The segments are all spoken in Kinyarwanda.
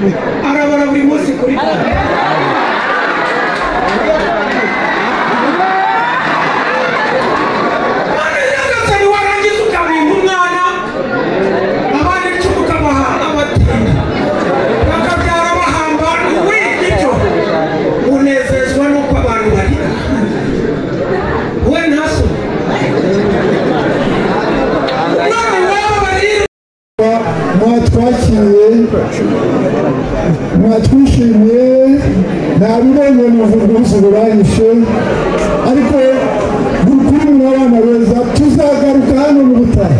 Arabara buri munsi kuri Nyagasani, warangiza ukabimba umwana, abana 10 ukabaha abatindi, bakabyara bahamba we. Ibyo unezezwa n'uko abantu barira, we ntaso none waba barira. Mwatwakiriye, mwatwishimiye, ntabibonye, numva ubwuzu buranyishe, ariko kuri muri abana beza. Tuzagaruka hano mu butare,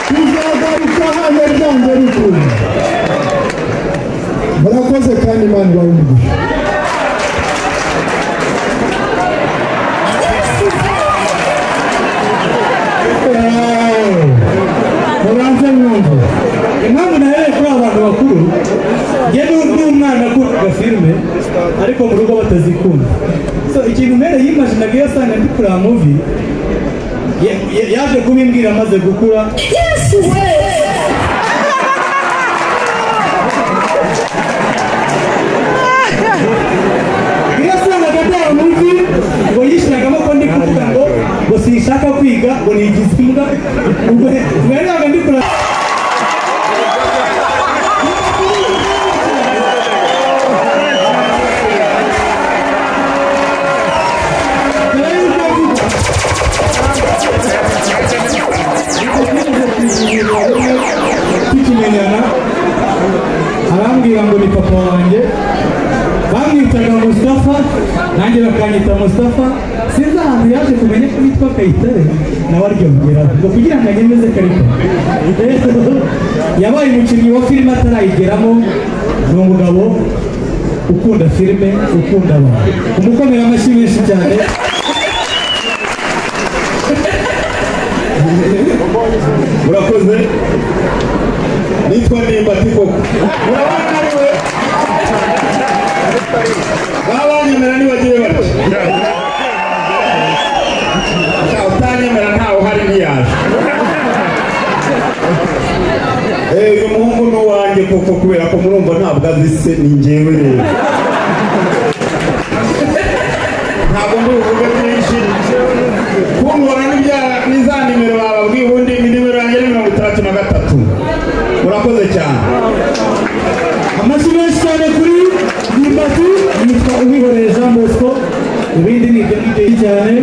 tuzagaruka hano byanze bikunze. Murakoze kandi Imana ibahe umugisha. Mubanze mwumve impamvu nahereye kuri aba bantu bakuru. Njye n'undi umwana akundaga filime, ariko mu rugo batazikunda. So ikintu mbere yimajinaga iyo asanga ndi kureba movie, yaje kubimbwira amaze gukura. Yesu we! Iyo asangaga ndeba movie, ngo yishyiragamo ko ndi kuvuga ngo sinshaka kwiga, ngo nigize imbwa. Ubwo yarebaga ndi kureba. Mbere y'uko avuga tukimenyana, arambwira ngo ni papa wanjye. Bamwitaga Mustafa, nanjye bakanyita Mustafa. Sinzi ahantu yaje kumenya ko nitwa Kayitare, nawe aryongera ngo kugira ngo anyemeze karita. Yabaye umukinnyi wa filime atarayigeramo. Ni umugabo ukunda filime, ukunda abantu. Umukomera amashyi menshi cyane. Murakoze. Nitwa Ndimbati koko, murabona ari we. Baba banyemera ntibagire batya. Sha, utanyemera ntawe uhari, ntiyaje. Uyu muhungu ni uwanjye koko, kubera ko murumva ntabwo azi se, ni njyewe. Rero ntabwo ndi buvuge byinshi kumbona n'iza nimero bababwiye. Ubundi ni nimero yanjye ni 63. Murakoze cyane. Amashyi menshi cyane kuri Ndimbati. Yitwa Uwihoreye Jean Bosco, ibindi ni ibyo ngibyo cyane.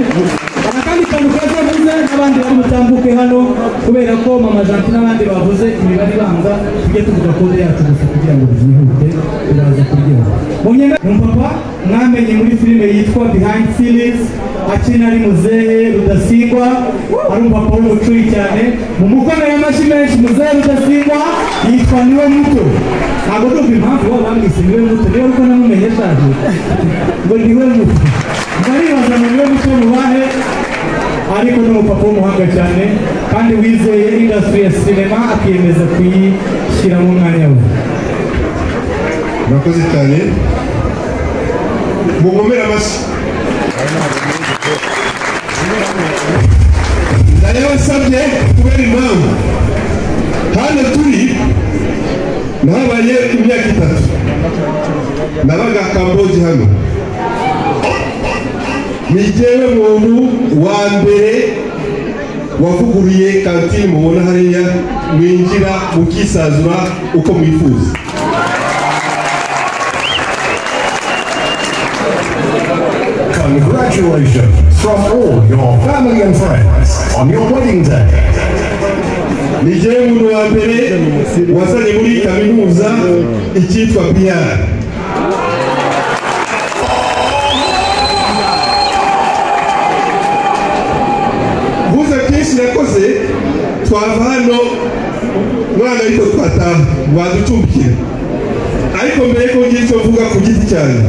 Hari akandi kantu kazavuze n'abandi bari butambuke hano, kubera ko Mama Janti n'abandi bavuze imibare ibanza, tujye tuvuga kode yacu gusa kugira ngo byihute, biraza kuryoha. Mu myenda ni umupapa mwamenye muri filime yitwa Behind Series, akina ari muzehe Rudasingwa, ari umupapa w'umucuyi cyane. Mu mukomere amashyi menshi muzehe Rudasingwa. Yitwa Niwe Muto. Ntabwo ndumva impamvu baba bamwise Niwe Muto, niba ariko namumenye ashaje ngo Niwe Muto, ndaribaza ngo Niwe Muto mubahe. Ariko ni umupapa w'umuhanga cyane kandi wizeye industry ya sinema, akiyemeza kuyishyiramo umwanya we. Murakoze cyane, mugomere amashyi. Ndayabasabye kubera impamvu hano turi. Nahabaye imyaka 3, nabaga Kambogi hano. Ni jyewe muntu wa mbere wavuguruye kantine mubona hariya, mwinjira mukisazura uko mwifuza. Congratulations from all your family and friends on your wedding day. Ni jyewe muntu wa mbere wazanye muri kaminuza icyitwa PR. Mvuze byinshi nakoze twava hano mwana, ariko twataha baducumbikira. Ariko mbere ko ngira icyo mvuga ku giti cyanjye,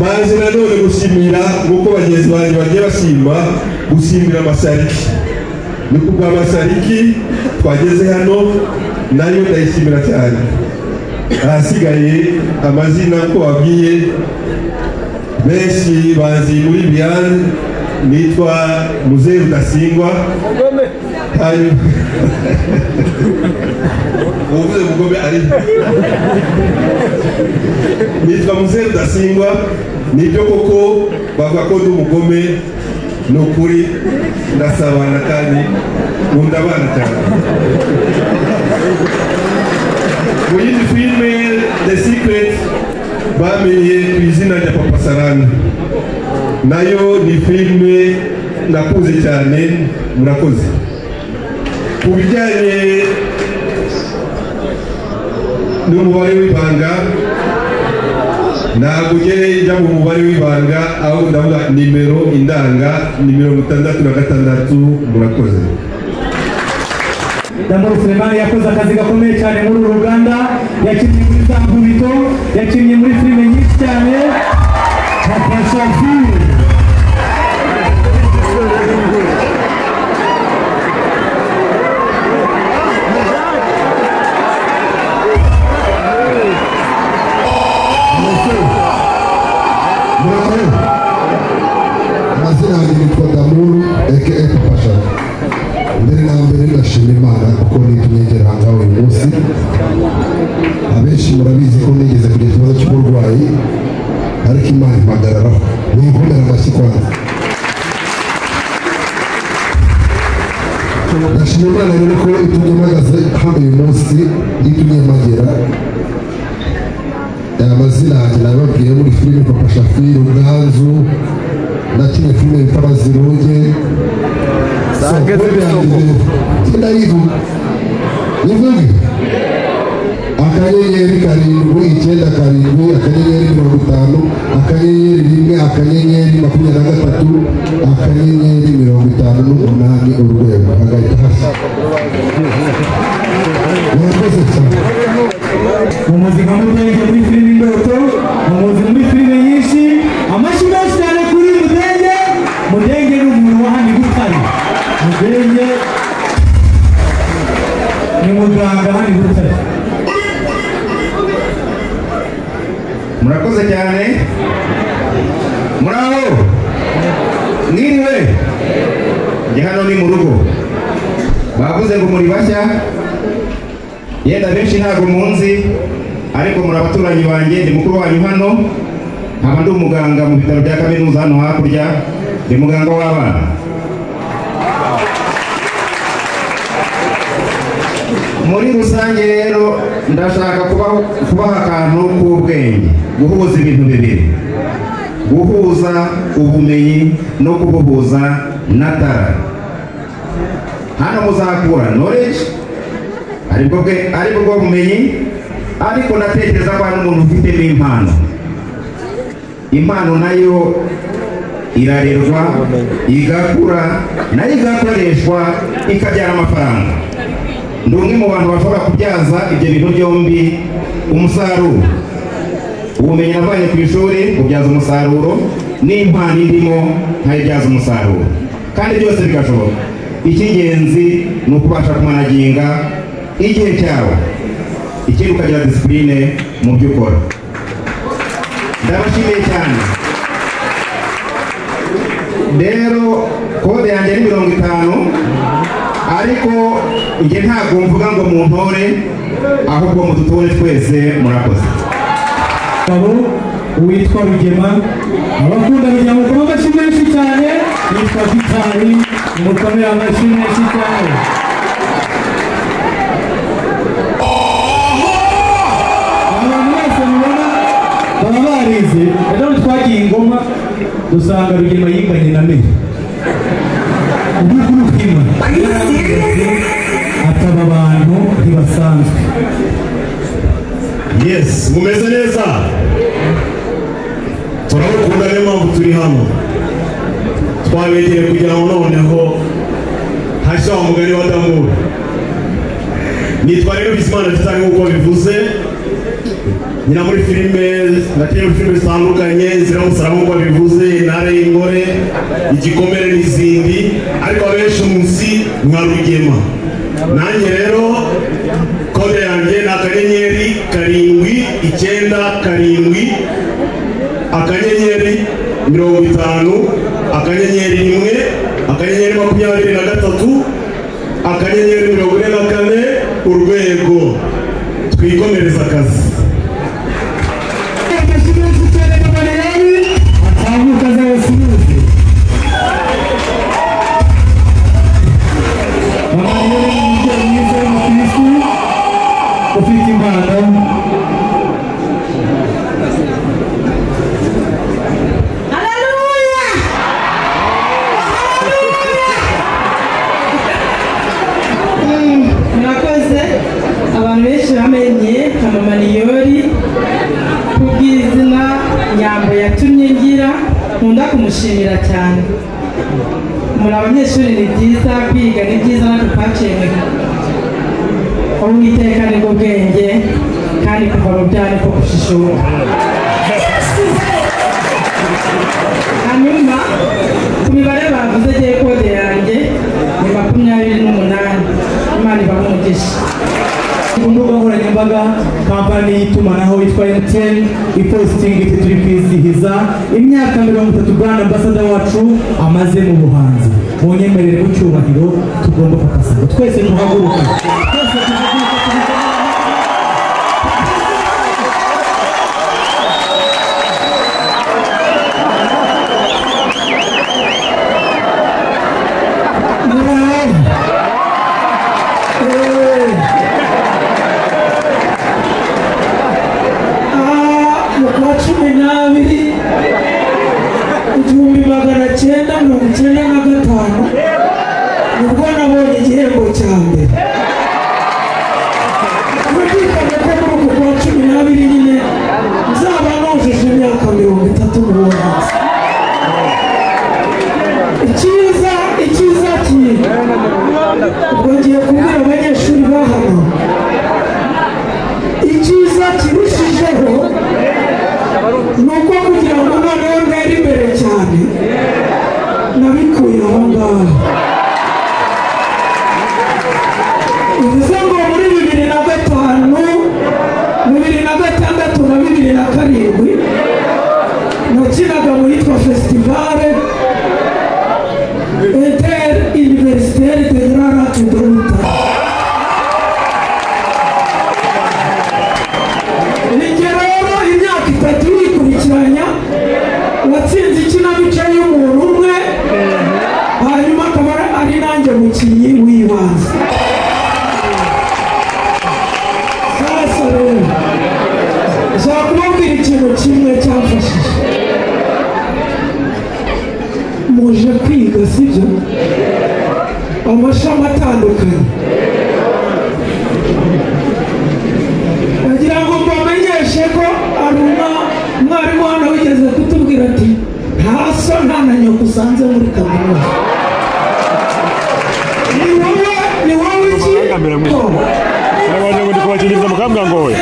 maze nanone gushimira nk'uko bagenzi banjye bagiye bashima, gushimira Mashariki. Ni ku bwa Mashariki twageze hano, nayo ndayishimira cyane. Ahasigaye amazina ko babwiye, benshi bazi muri Biyane, nitwa Muzehe Rudasingwa. Hanyuma Uvuze mugome ari nitwa Muzehe Rudasingwa. Nibyo koko bavuga ko ndi umugome, ni ukuri ndasabana kandi nkunda abana cyane. Mu yindi filime The Secret bamenye ku izina rya Papa Sarana, nayo ni filime nakunze cyane. Murakoze. Ku bijyanye n'umubare w'ibanga, ntabwo njya mu mubare w'ibanga, aho ndavuga nimero indanga ni 66. Murakoze. Damuru Sulemani yakoze akazi gakomeye cyane muri uru ruganda, yakinnye muri za Nkubito, yakinnye muri filime nyinshi cyane. Papa Shafi amazina yanjye nitwa Damuru aka Papa Shafi. Mbere na mbere ndashima Imana kuko nitumye ngera aha ngaha uyu munsi. Abenshi murabizi ko nigeze kugira ikibazo cy'uburwayi, ariko Imana impagararaho. Mwinkomere amashyi kwanza. Ndashima Imana rero ko itumye mpagaze hano uyu munsi, itumye mpagera. Amazina yanjye nababwiye muri filime Papa Shafi, Ruganzu, nakinnye filime yitwa Bazirunge. Ndayivuga nivuge *797 *50 *1 *23 *58 urwego hagahita hashya. Murakoze cyane. Mumuzi nka Mudenge muri filime Indoto, mumuzi muri filime nyinshi. Amashyi menshi cyane kuri Mudenge. Mudenge ni umuntu wa hano i Butare. Mudenge ni muganga hano i Butare. Murakoze cyane. Muraho mwiriwe. Njye hano ni mu rugo. Bavuze ngo muri bashya, yenda benshi ntabwo munzi, ariko muri abaturanyi banjye. Ndi mukuru wanyu hano, nkaba ndi umuganga mu bitaro bya kaminuza hano hakurya, ndi muganga w'abana. Muri rusange rero ndashaka kubaha akantu k'ubwenge, guhuza ibintu bibiri, guhuza ubumenyi no kubuhuza na tara. Hano muzakura knowledge, aribwo bumenyi, ariko ndatekereza ko hari umuntu ufitemo impano. Impano nayo irarerwa, igakura, nayo igakoreshwa, ikabyara amafaranga. Ndi umwe mu bantu bashobora kubyaza ibyo bintu byombi umusaruro. Ubumenyi navanye ku ishuri bubyaza umusaruro, n'impano indimo nkayibyaza umusaruro, kandi byose bigashoboka. Icy'ingenzi ni ukubasha kumanaginga igihe cyawe, ikindi ukagira disipurine mu byo ukora. Ndabashimiye cyane. Rero kode yanjye ni 50, ariko njye ntabwo mvuga ngo muntore, ahubwo mudutore twese. Murakoze. Abo uwitwa Rugema, abakunda Rugema mukoma amashyi menshi cyane. Yitwa Vitali, mukomere amashyi menshi cyane. Abantu bose mubona baba barize. Ejo twagiye ingoma dusanga Rugema yiganye na Meya. Ataba abantu ntibasanzwe. Yes, mumeze neza. Turabakunda, niyo mpamvu turi hano. Twabegereye kugira ngo noneho hashya wa mugani wa Damuru. Nitwa rero Bizimana Vitali nk'uko bivuze, nyina muri filime, nakinnye muri filime zitandukanye, Inzira y'umusaraba nk'uko bivuze, Intare y'Ingore, Igikomere n'izindi, ariko abenshi munsi nka Rugema. Nanjye rero kode yanjye ni *797 *50 *1 *23 *44 urwego. Twikomereza akazi. Ufite impano. Haleluya! Murakoze. Abantu benshi bamenye nka Mama Niyori kubw'izina Nyambo yatumye ngira, nkunda kumushimira cyane. Muri abanyeshuri ni byiza kwiga, ni byiza natwe twaciye Uwiteka nibwo bwenge kandi kuva mu byaha niko gushishoka. Hanyuma ku mibare bavuze agiye kode yanjye ni 28. Imana ibahe umugisha. Ku mbuga nkoranyambaga kampani y'itumanaho yitwa MTN ipositinga iti turi kwizihiza imyaka 30 brand ambassador wacu amaze mu buhanzi. Munyemerere mu cyubahiro tugomba kukasanga twese duhaguruka. Twese duhaguruka. Mu kwa 12 1995 nibwo nabonye igihembo cya mbere. Kumvikana ko muri uku kwa 12 nyine nzaba nujuje imyaka 30 mu buhanzi. Icyiza kiri ubwo ngiye kubwira abanyeshuri ba hano, icyiza kirushijeho ni uko kugira ngo noneho ntere imbere cyane nabikuye aho ngaho. Bivuze ngo muri 2005, 2006 na 2007 nakinaga mu yitwa Festivale Inter Universitaire de Grand Lac de Butare. Ninjye rero imyaka 3 yikurikiranya watsinze ikinamico y'umuntu umwe, hanyuma akaba ari nanjye mukinnyi w'ibanze. Sasa rero nshaka kubabwira ikintu kimwe cyamfashije. Muje kwiga sibyo? Amashami atandukanye. Nagira ngo mbamenyeshe ko Aruna mwarimu hano wigeze kutubwira ati nta so nta na nyoko usanze muri kaminuza. Ni wowe iki? Nabonye ngo ndi kubakingiriza mukambwa ngo we.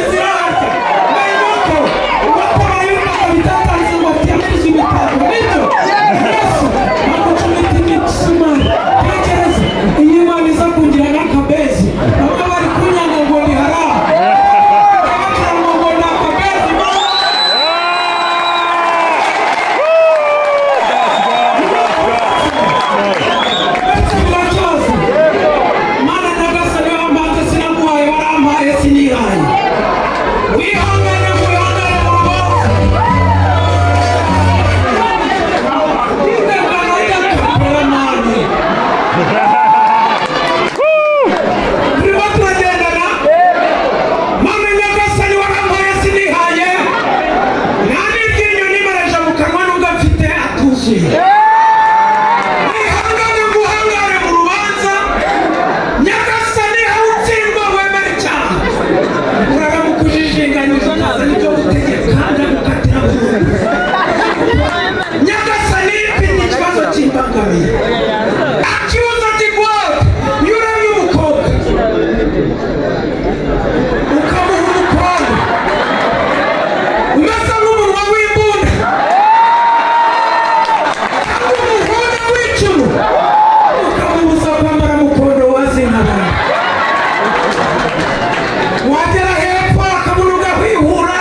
Wagera hepfo akabunuga kwihura.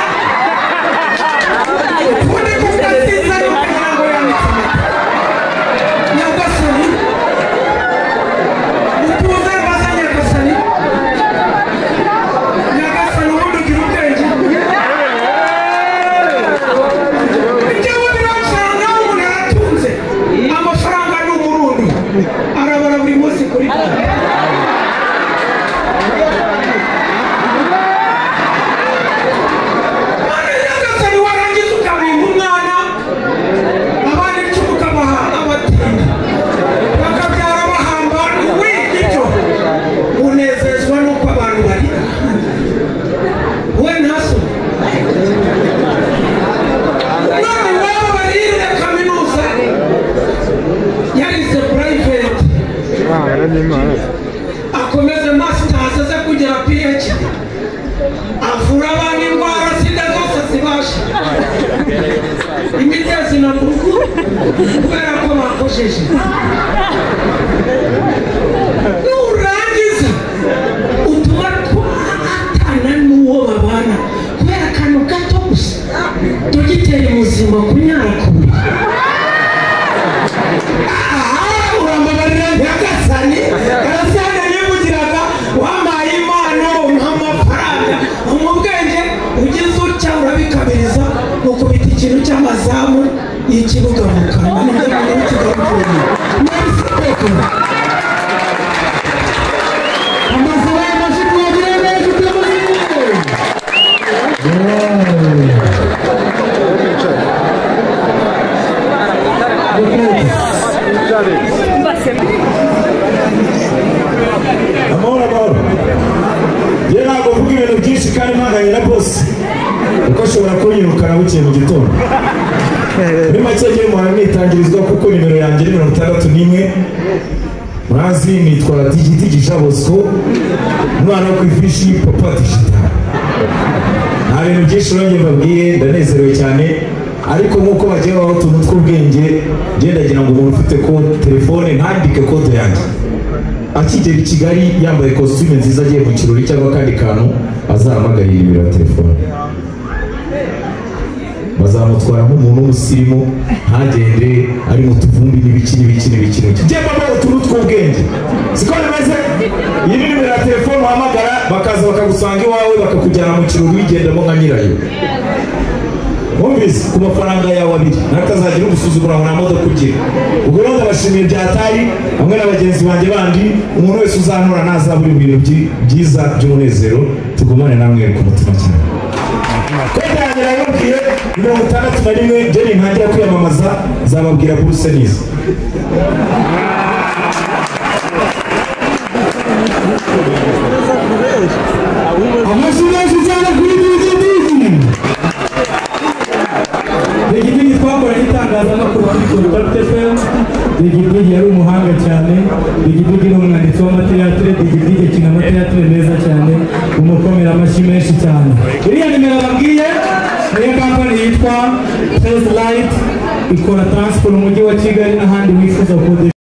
Kubera ko bakosheje. Nurangiza utuma twatana n'uwo babana kubera akantu gato gusa. Dogiteri muzima kunyara ku buriri. Urambabarira nyagasani karasana nivugiraga wampaye impano umpa amafaranga umpa ubwenge ugize utya urabikabiriza ukubita ikintu cy'amazamu y'ikibuga mu kanwa nibyo bintu kigarukiye. Merci beaucoup. Amahoro amahoro. Njye ntabwo mvuga ibintu byinshi kandi mpanganye na boss kuko ashobora kunyirukana bukeye mu gitondo. Muri make ngiye muhora mwitangirizwa kuko nimero yanjye ni 61. Murazi nitwa Digidigi Jean Bosco, umwana wo ku ifishi Papa Digital. Nta bintu byinshi nongeye mbabwiye, ndanezerewe cyane. Ariko nk'uko bagiye babaho utuntu tw'ubwenge, ngendagira ngo umuntu ufite telefone ntandike kode yanjye akigera i Kigali yambaye kositime nziza agiye mu kirori cyangwa akandi kantu, azahamagara iyi nimero ya telefone, bazamutwara nk'umuntu w'umusirimu, ntagende ari mu tuvumbi n'ibiki n'ibiki n'ibiki n'ibiki. Njye mbabaho utuntu tw'ubwenge, siko bimeze. Iyi ni nimero ya telefone uhamagara bakaza bakagusanga iwawe bakakujyana mu kirori wigendamo nka nyirayo. Mwumvise ku mafaranga yawe abiri natazagira ugusuzugura ngo nta modoka ugira. Ubwo rero ndabashimiye byatari hamwe na bagenzi banjye bandi, umuntu wese uzantora ntazabura ibintu byiza by'umunezero. Tugumane namwe ku mutima cyane. Kode yanjye nayibabwiye 61. Njye nintangira kwiyamamaza nzababwira buruse niza. Amashyi menshi cyane kuri Digidigi. Digidigi twakoranye itangazamakuru kuri Contact FM. Digidigi yari umuhanga cyane. Digidigi ni umwanditsi w'amateatire. Digidigi akina amateatire meza cyane. Umukomera amashyi menshi cyane. Iriya nimero babwiye niyo kampani yitwa Trace Light ikora transport mu mujyi wa Kigali n'ahandi wifuza gukodesha.